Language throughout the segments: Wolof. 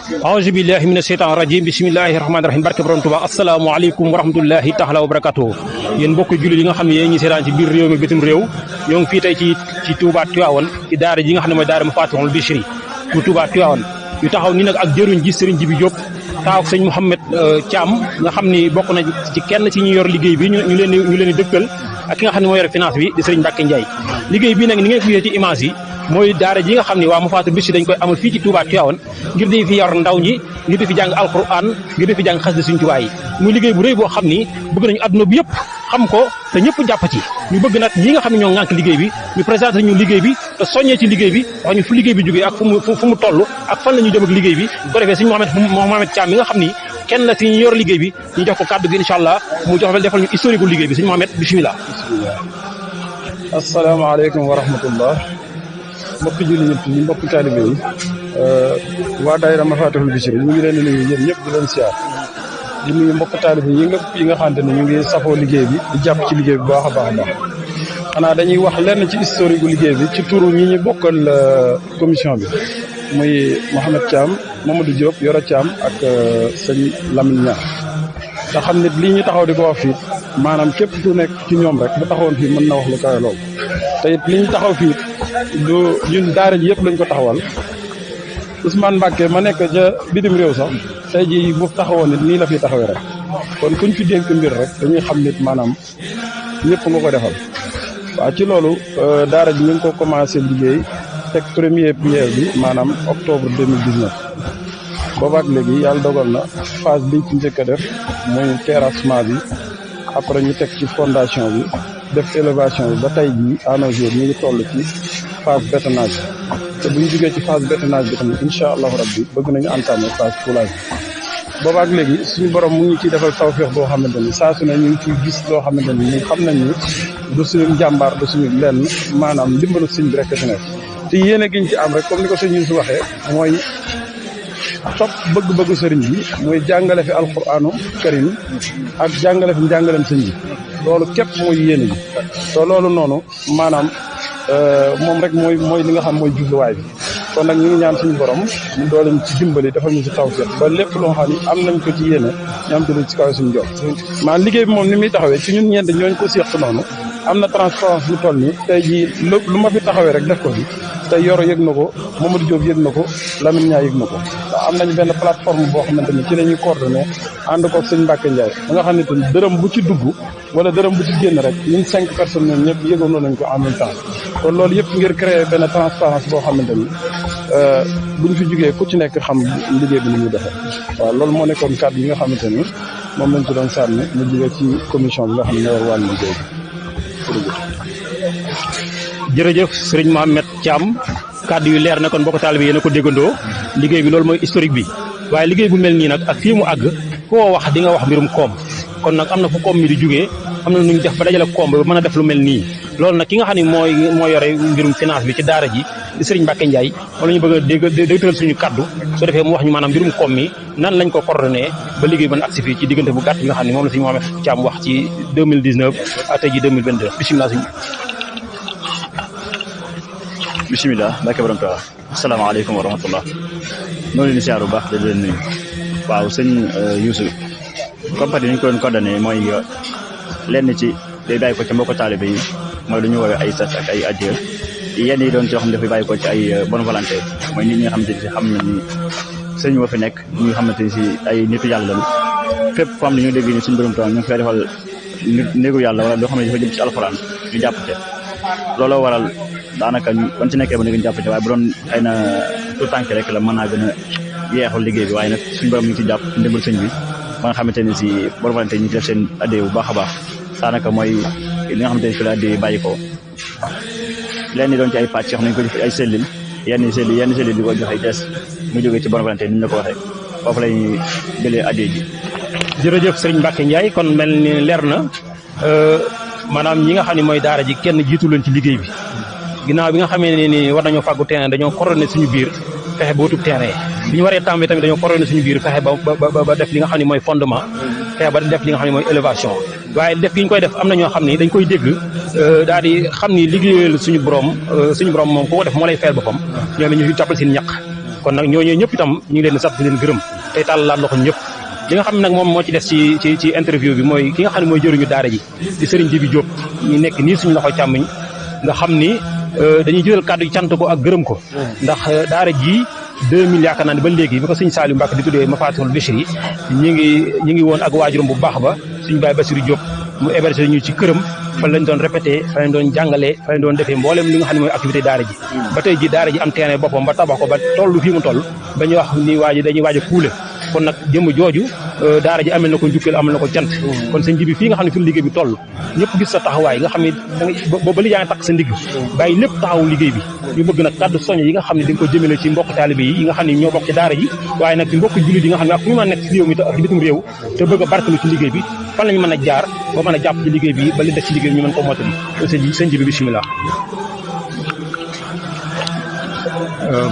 aouzu billahi mina sheytaan rajim bismillahi rahmaani rahim barke borom Tuubaa asalaamaaleykum wa rahmatullahi taala wa barakatuh yéen mbokki jullit yi nga xam ne yéen ñi seetaan ci biir réew mi bitim réew ñoo ngi fii tey ci Touba Tivaouane ci daara ji nga xam ne mooy daara Mafatihul Bichri bu Touba Tivaouane ñu taxaw ni nag ak jëruñ ji Serigne Djibi Diop taaw sëñ Mouhamed Thiam nga xam ni bokk na ci kenn ci ñu yor liggéey bi ñu leen di dëkkal ak ki nga xam ne moo yor finance bi di Serigne Mbacke Ndiaye liggéey bi nag ni ngeen ko gisee ci image yi mooy daara ji nga xam ne waa Mafatihul Bichri dañ koy amal fii ci Touba Tivaouane ngir di fi yor ndaw ñi ngir di fi jàng alquran ngir di fi jàng xasida Sëriñ Tuubaa yi muy liggéey bu rëy boo xam ni bëgg nañu adduna bi yëpp xam ko te ñëpp jàpp ci ñu bëgg nag ñi nga xam ne ñoo ŋànk liggéey bi ñu présenté ñu liggéey bi te soññee ci liggéey bi wax ñu fu liggéey bi jógee ak fu mu toll ak fan la ñu jëm ak liggéey bi bu ko defee Sëriñ Mouhamed Thiam mi nga xam ni kenn la ci ñu yor liggéey bi ñu jox ko kàddu gi incha allah mu jox defal ñu historique bu liggéey bi Sëriñ Mouhamed bismillah. asalaamaaleykum wa rahmatullah mbokki julli ñëpp ñi mbokki taalibe yi waa daayira Mafatihul Bichri ñu ngi leen di nuyu yéen ñëpp di leen siyaar di nuyu mbokk taalibe yi nga xamante ne ñu ngi safoo liggéey bi di jàpp ci liggéey bi bu baax a baax a baax xanaa dañuy wax lenn ci historique gu liggéey bi ci turu ñi ñu bokkal commission bi muy Mouhamed Thiam Mamadou Diop Yoro Thiam ak sëñ Lamine Niang nga xam ne lii ñu taxaw di ko wax fii maanaam képp ku nekk ci ñoom rek bu taxawoon fii mën na wax lu kawe lool te it li ñu taxaw fii du ñun daara ji yëpp lañ ko taxawal Ousmane Mbacke ma nekk ca bitim réew sax tey jii bu taxawoon nit nii la fi taxawee rek kon kuñ fi dénk mbir rek dañuy xam nit maanaam ñëpp nga ko defal waaw ci loolu daara ji ñu ngi ko commencé liggéey teg premier pierre bi maanaam octobre 2019 boobaak léegi yàlla dogal na phase biñ ci njëkk a def muy terrassement bi après ñu teg ci fondation bi def élévation bi ba tey jii à nos jours ñu ngi toll ci phase bétonnage te bu ñu jógee ci phase bétonnage bi tamit incha allahu rabbi bëgg nañu entamer phase foulage bi boobaak léegi suñu borom mu ngi ciy defal tawfeex boo xamante ni saa su ne ñu ngi ciy gis loo xamante ni ñu xam nañ ni du suñu njàmbaar du suñu lenn maanaam ndimbalu sëñ bi rek fi nekk te yéene giñ ci am rek comme ni ko sëñ Youssou waxee mooy topp bëgg-bëggu sëriñ bi mooy jàngale fi alquranu karim ak jàngale fi njàngaleem sëñ bi loolu képp mooy yéene ji te loolu noonu maanaam moom rek mooy li nga xam mooy jubluwaay bi kon nag ñu ngi ñaan suñu borom mu doole ñu ci dimbali dafa ñu ci tawfeex ba lépp loo xam ni am nañ ko ci yéene ñu am dinañ ci kaw suñu jox maanaam liggéey bi moom ni muy taxawee ci ñun ñeent ñooñu ko séq noonu am na transparence bu toll nii tey jii lu ma fi taxawee rek def ko fi tey Yoro yëg na ko Mamadou Diop yëg na ko Lamine Niang yëg na ko ndax am nañ benn plateforme boo xamante ni ci la ñuy coordonné ànd ko sëñ Mbacke Ndiaye ba nga xam ne tamit dërëm bu ci dugg wala dërëm bu ci génn rek ñun 5 personnes ñoom ñëpp yëgandoo nañ ko en même temps kon loolu yëpp ngir créer benn transparence boo xamante ni buñ fi jugee ku ci nekk xam liggéey bi ni muy defee waaw loolu moo nekkoon kàddu yi nga xamante ni moom lañ ci doon sànni mu jugee ci commission bi nga xam ne war wàllu liggéey bi jërëjëf Serigne Mouhamed Thiam kàddu yu leer na kon mbokk taalibe yéen a ko déggandoo liggéey bi loolu mooy historique bi waaye liggéey bu mel nii nag ak fii mu àgg koo wax di nga wax mbirum koom kon nag am na fu koom mi di jugee am na nu ñu def ba dajale koom ba mën a def lu mel nii loolu nag ki nga xam ne moo yore mbirum finance bi ci daara ji di Serigne Mbacke Ndiaye wala ñu bëgg a dégtal suñu kaddu soo defee mu wax ñu maanaam mbirum koom mi nan lañ ko coordonné ba liggéey mën a agsi fii ci diggante bu gàtt bi nga xam ne moom la Serigne Mouhamed Thiam wax ci 2019 ak tey ji 2022 bisimilah sëñ bisimilah barke borom Tuubaa asalaamaaleykum wa rahmatullah noonu leen siyaar bu baax da leen nuyu waaw sëñ Youssou compagnie ni ñu ko doon coordonné mooy lenn ci day bàyyi ko ci mbokk taalibe yi mooy lu ñu woowee ay sas ak ay addiya yenn yi doon ci yoo xam ne dafay bàyyi ko ci ay bonne volonté mooy nit ñi nga xamante ni si xam na ni sëñ moo fi nekk ñi nga xamante ni si ay nitu yàlla lañu fépp foo xam ne ñu dégg ni suñu borom Tuubaa ñu ngi fay defal néegu yàlla wala loo xam ne dafa jëm ci alxuraan ñu jàpp te looloo waral daanaka ban ci nekkee ba léegi ñu jàpp ci waaye bu doon xëy na tout tànk rek la mën naa gën a yeexul liggéey bi waaye nag suñu borom ñu ngi ci jàpp ndimbal sëñ bi ba nga xamante ne si bonne volonté ñu ci def seen addee bu baax a baax daanaka mooy li nga xamante ne fi la addee bàyyi ko leen ni doon ci ay pàcc yoo xam ne ñu ko def ay sellil yenn sellil di ko jox ay des mu jógee ci bonne volonté ni ñu la ko waxee foofu lay jëlee addee ji jërëjëf Serigne Mbacke Ndiaye kon mel ni leer na maanaam ñi nga xam ne mooy daara ji kenn jiitu leen ci liggéey bi ginnaaw bi nga xamee ne ni war nañoo fàggu terrain dañoo coordonné suñu biir fexe ba wutub terrain bi ñu waree tàmbali tamit dañoo coordonné suñu biir fexe ba def li nga xam ne mooy fondement fexe ba def li nga xam ne mooy élévation waaye def gi ñu koy def am na ñoo xam ni dañ koy dégg daal di xam ni liggéeyal suñu borom moom ku ko def moo lay fayal boppam ñoom ñu jàppal seen ñaq kon nag ñooñu ñëpp itam ñu ngi leen di sant di leen gërëm tey tàllalaat loxo ñëpp li nga xam ne nag moom moo ci des ci interview bi mooy ki nga xam ne mooy jëruñu daara ji di Serigne Jibi Diop ñu nekk nii suñu loxo càmmiñ nga xam ni dañuy jëlal kàddu yi cant ko ak gërëm ko ndax daara ji 2000 yaakaar naa ne ba léegi bi ko sëñ Saliou Mbacke di tuddee Mafatihul Bichri ñi ngi woon ak waajuram bu baax ba suñu baay Bassirou Diop mu hébergé ñu ci këram fa lañ doon répété fa lañ doon jàngalee fa lañ doon defee mboolem li nga xam ne mooy activité daara ji ba tey ji daara ji am terrain boppam ba tabax ko ba toll fii mu toll ba ñu wax ni dañuy waaj a kuule kon nag jëmm jooju daara ji amel na ko njukkeel amal na ko cant kon sëñ Jibi fii nga xam ne fi liggéey bi toll ñëpp gis sa taxawaay nga xam ne ba li yaa ngi takk sa ndigg bàyyi lépp taxaw liggéey bi ñu bëgg nag kàddu soññ yi nga xam ne di nga ko jëmale ci mbokk taalibe yi nga xam ne ñoo bokk ci daara ji waaye nag ci mbokk jullit yi nga xam ne ak fu ñu mën a nekk ci réew mi ak bitim réew te bëgg a barkelu ci liggéey bi fan lañu mën a jaar ba mën a jàpp ci liggéey bi ba li des ci liggéey bi ñu mën ko mottali sëñ Jibi bismillah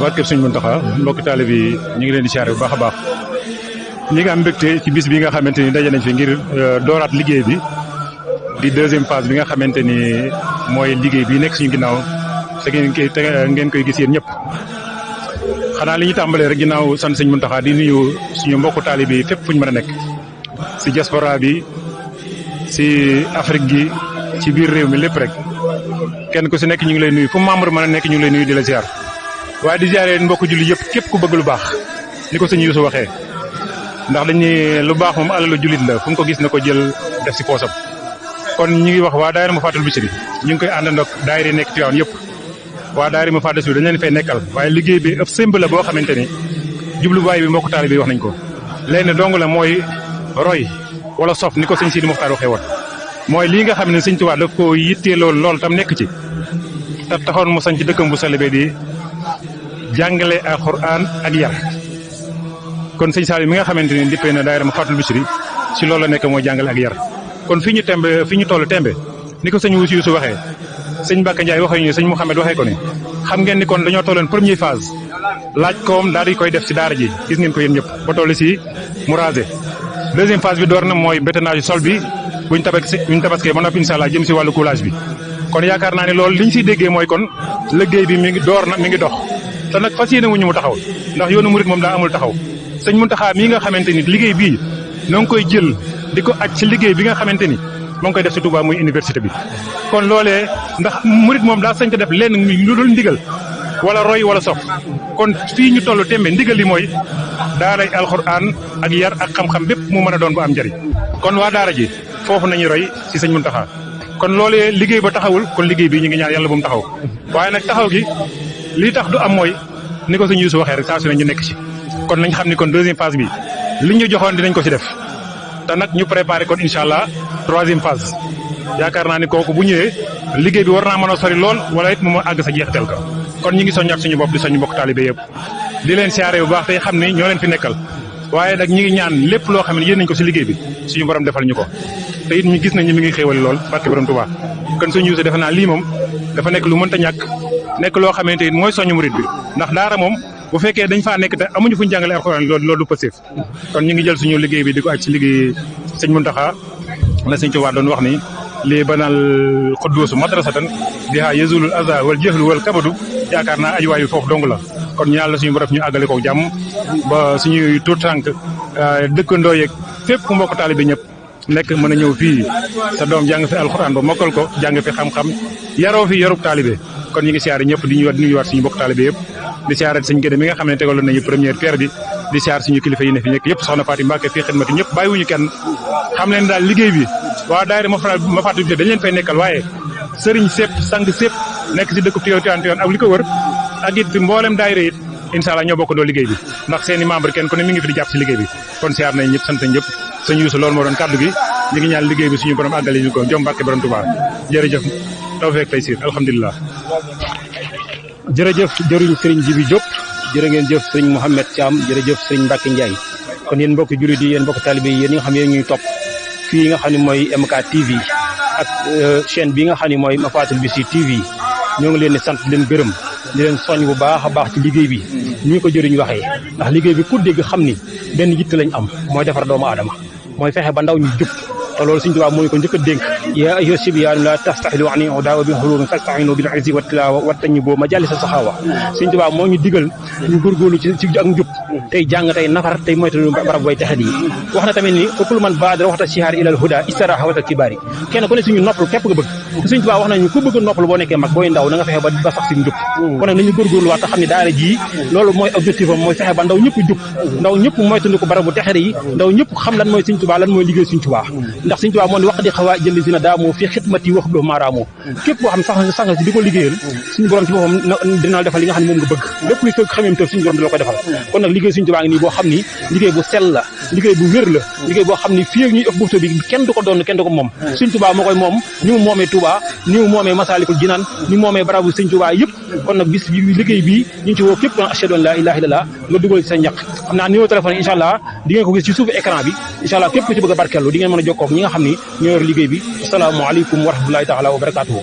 barkeb Sëñ Muntaxa mbokk taalibe yi ñu ngi leen di siyaare bu baax a baax ñi nga am mbégte ci bis bi nga xamante ni daje nañ fi ngir dooraat liggéey bi di deuxième phase bi nga xamante ni mooy liggéey bi nekk suñu ginnaaw te ngeen koy gis yéen ñëpp xanaa li ñu tàmbalee rek ginnaaw sant Sëñ Muntaxa di nuyu suñu mbokku taalibe yi fépp fu ñu mën a nekk si diaspora bi si Afrique gi ci biir réew mi lépp rek kenn ku si nekk ñu ngi lay nuyu fu membre mën a nekk ñu ngi lay nuyu di la ziar waaye di ziaree mbokku julli yëpp képp ku bëgg lu baax ni ko sëñ Yuusu waxee ndax dañ ne lu baax moom alalu jullit la fu mu ko gis na ko jël def si poosam kon ñu ngi wax waa daayira Mafatihul Bichri ñu ngi koy àndandoo ak daayira nekk Tivaouane yëpp waa daayira Mafatihul Bichri dañ leen fay nekkal waaye liggéey bi ëpp semb la boo xamante ni jubluwaay bi mbokku taalibe bi wax nañ ko léegi dong la mooy roy wala sof ni ko sëñ Sidi Muxtaar waxee woon mooy lii nga xam ne sëñ Tuubaa daf ko yittee lool tam nekk ci te taxoon mu sañ ci dëkkam bu sell bi di jàngale alxuraan ak yar kon sëñ Saliou mi nga xamante ni dippee na daayira Mafatihul Bichri ci loolu la nekk mooy jàngale ak yar kon fi ñu toll tembe ni ko sëñ Yuusu waxee sëñ Mbacke Ndiaye waxee ñu sëñ Mouhamed waxee ko ni xam ngeen ni kon dañoo tolloon première phase laaj koom daal di koy def ci daara ji gis ngeen ko yéen ñëpp ba toll ci mu rasé deuxième phase bi door na mooy bétonnage sol bi buñ tabaskee ba noppi incha allah jëm ci wàllu coulage bi kon yaakaar naa ne loolu liñ ciy déggee mooy kon liggéey bi mi ngi dox te nag fas yéene wuñu mu taxaw ndax yoonu murit moom daa amul taxaw sëñ Muntaxa mii nga xamante ni liggéey bii noo ngi koy jël di ko aj ci liggéey bi nga xamante ni moo ngi koy def ci Touba muy université bi kon loolee ndax murit moom daa sañ ko def lenn lu dul ndigal wala roy wala sof kon fii ñu toll tembe ndigal li mooy daaray alxuraan ak yar ak xam-xam bépp mu mën a doon bu am njëriñ kon waa daara ji foofu nañu roy ci sëñ Muntaxa kon loolee liggéey ba taxawul kon liggéey bi ñu ngi ñaan yàlla bu mu taxaw waaye nag taxaw gi lii tax du am mooy ni ko sëñ Yuusu waxee rek saa su ne ñu nekk ci kon nañ xam ni kon deuxième phase bi li ñu joxoon dinañ ko ci def te nag ñu préparé kon incha allah troisième phase yaakaar naa ni kooku bu ñëwee liggéey bi war naa mën a sori lool wala it mu ma àgg sa jeexital ka kon ñu ngi soññaat suñu bopp di soññu mbokk taalibe yëpp di leen siyaare bu baax tey xam ni ñoo leen fi nekkal waaye nag ñu ngi ñaan lépp loo xam ne yéen nañ ko ci liggéey bi suñu borom defal ñu ko te it ñu gis nañ ni mi ngi xéewal lool barke borom Tuubaa kon suñu Yuusu defe naa lii moom dafa nekk lu mënta ñàkk nekk loo xamante ni mooy soñu murit bi ndax daara moom bu fekkee dañ faa nekk te amuñu fuñu jàngale alxuraan loolu du passif kon ñu ngi jël suñu liggéey bi di ko aj ci liggéey sëñ Muntaxa la sëñ Tuubaa doon wax ni lii banal xudduusu madrasatan bihaa yazulul aza wal jahlu wal kabadu yaakaar naa aj waayu foofu dong la kon ñu yàlla suñu borom ñu àggale ko jàmm ba suñuy tuut tànk dëkkandoo yeeg fépp ku mbokk taalibe ñëpp nekk mën a ñëw fii sa doom jàng fi alxuraan ba mokkal ko jàng fi xam-xam yaroo fi yarub taalibe kon ñu ngi siyaare ñëpp di nuyuwaat suñu mbokk taalibe yëpp di siyaare sëñ Gédé mi nga xam ne tegaloon nañu première pierre bi di siyaare suñu kilifa yi ne fi nekk yëpp soxna Faati Mbàkke fii xidmati ñëpp bàyyiwuñu kenn xam leen daal liggéey bi waa daayira Mafatihul Bichri dañ leen fay nekkal waaye sëriñ sépp sang sépp nekk si dëkk Tivaouane ak li ko wër ak it mboolem daayira it incha allah ñoo bokkandoo liggéey bi ndax seeni membre kenn ku ne mi ngi fi di jàpp si liggéey bi kon siyaar nañ ñëpp sant nañ ñëpp sëñ Yuusu loolu moo doon kàddu gi ñu ngi ñaan liggéey bi suñu borom àggale ñu ko jom barke borom Tuubaa jërëjëf tawfeex taysiir alhamdulilah jërëjëf jëruñ sëriñ Jibi Diop jërë ngeen jëf sëriñ Mouhamed Thiam jërëjëf sëriñ Mbacke Ndiaye kon yéen mbokki jullit yi yéen mbokki talibé yi yéen ñi nga xam ne ñuy topp fii nga xam ne mooy MK TV ak chaîne bi nga xam ne mooy Mafatihul Bichri TV ñoo ngi leen di sant leen gërëm di leen soñ bu baax a baax ci liggéey bi ñu ko jëriñ waxee ndax liggéey bi ku dégg xam ni benn yitte lañ am mooy defar doomu aadama mooy fexe ba ndaw ñu jub te loolu Sëriñ Tuubaa moo ñu ko njëkk a dénk yaa ayyuha sibyaanu la tastaxilu ani udaa bi xulumi fastaxinu bil izzi wa tilaawa wa tañibo majalis saxaawa Sëñ Tuubaa moo ñu digal ñu góorgóorlu ci ak njub tey jàng tey nafar tey moytu barab way texet yi wax na tamit ni ëpplu man baadara waxta sihaar ilal huda istaraha wata kibaari kenn ku ne suñu noppalu képp nga bëgg Sëñ Tuubaa wax nañu ku bëgg noppalu boo nekkee mag booy ndaw na nga fexe ba sax si njub kon nag nañu góorgóorlu waat te xam ne daara ji loolu mooy objectif am mooy fexe ba ndaw ñëpp jub ndaw ñëpp moytandi ko barabu texet yi ndaw ñëpp xam lan mooy Sëñ Tuubaa lan mooy liggéey Sëñ Tuubaa ndax Sëñ Tuubaa moo ni wax di xawaa jëli si na daamoo fii xidmati wax do maaraamoo képp boo xam ne sax nga si di ko liggéeyal suñu borom ci boppam dina defal li nga xam ne moom nga bëgg lépp luy fekk xamee tam suñu borom dina ko defal kon nag liggéey Sëñ Tuubaa ngi nii boo xam ni liggéey bu sell la liggéey bu wér la liggéey boo xam ni fii ak ñuy ëpp bufta bi kenn du ko doon kenn du ko moom Sëñ Tuubaa moo koy moom ni mu moomee Tuubaa ni mu moomee Masaalikul Jinaan ni mu moomee barabu Sëñ Tuubaa yëpp kon nag bis bi liggéey bi ñu ngi ci woo képp doon ashhadu an laa ilaaha illallaah nga dugal ci sa ñaq xam naa numéro téléphone incha allah di ngeen ko gis ci suufu écran bi incha allah képp ku ci bëgg a barkeelu di ngeen mën a jokkoo ak ñi nga xam ni ñoo yor liggéey bi asalaamaaleykum wa rahmatullahi taala wa barakaatuhu